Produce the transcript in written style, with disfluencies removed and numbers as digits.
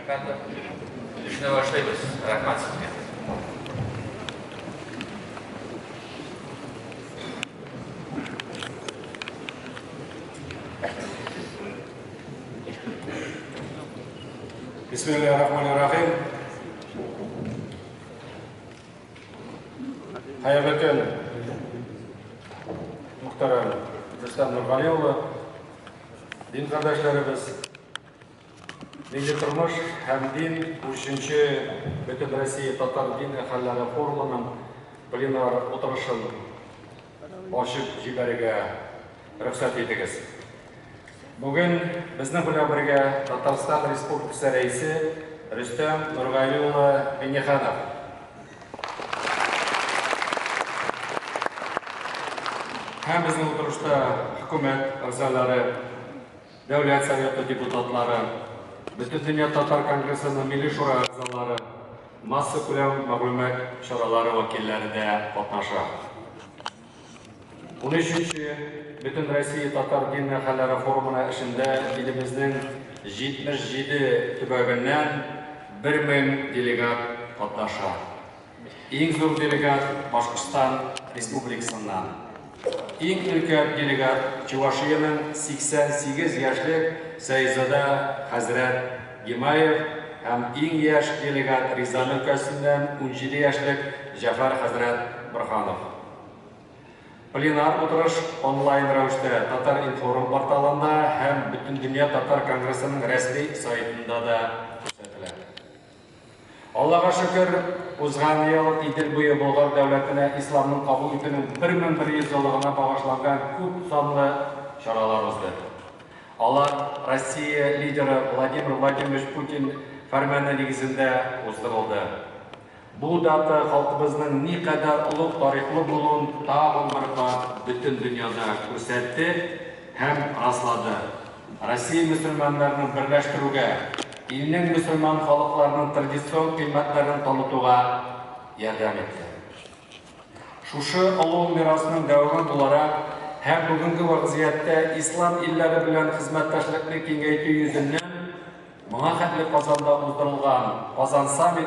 Миңнеханов. Эшне башлыйбыз. Рәхмәт сезгә. Бисмиллахир-рахманир-рахим. Хәерле көн, мөхтәрәм Рөстәм Нургали улы, дин кардәшләребез, милли тормыш һәм дин 3нче Бөтенроссия татар дин әһелләре форумының пленар утырышын ачып җибәрергә рөхсәт итегез. Бүген безнең белән бергә Татарстан Республикасы Рәисе Рөстәм Нургали улы Миңнеханов. Һәм безнең утырышта хөкүмәт әгъзалары, Дәүләт Советы депутатлары, Бөтендөнья татар конгрессының Милли шура әгъзалары, массакүләм мәгълүмат чаралары вәкилләре дә катнаша. 13нче Бөтенроссия татар дин әһелләре форумына эшендә илебезнең 77 төбәгеннән 1000 делегат катнаша. Иң зур делегат Башкортстан Республикасыннан. Иң өлкән делегат Чувашиянең 88 яшьлек Сәйзада хәзрәт Гимаев һәм иң яшь делегат Рязань өлкәсеннән 17 яшьлек Җәфәр хәзрәт Борһанов. Пленар утырыш онлайн рәвештә Татар-информ порталында һәм Бөтендөнья татар конгрессының рәсми сайтында да күрсәтелә. Аллага шөкер, узган ел Идел буе Болгар дәүләтенә исламның кабул итүнең 1100 еллыгына багышланган күп санлы чаралар узды. Алар Россия лидеры Владимир Владимирович Путин фәрманы нигезендә уздырылды. Бу дата халкыбызның никадәр олуг тарихлы булуын тагын бер кат бөтен дөньяда күрсәтте һәм раслады. Россия мөселманнарының берләштерүгә, илнең мөселман халыкларының традицион кыйммәтләрен танытуга ярдәм итте. Шушы олуг мирасның дәвамы буларак һәм бүгенге вәгъзияттә ислам илләре белән хезмәттәшлекне киңәйтү йөзеннән моңа хәтле Казанда уздырылган Казан саммит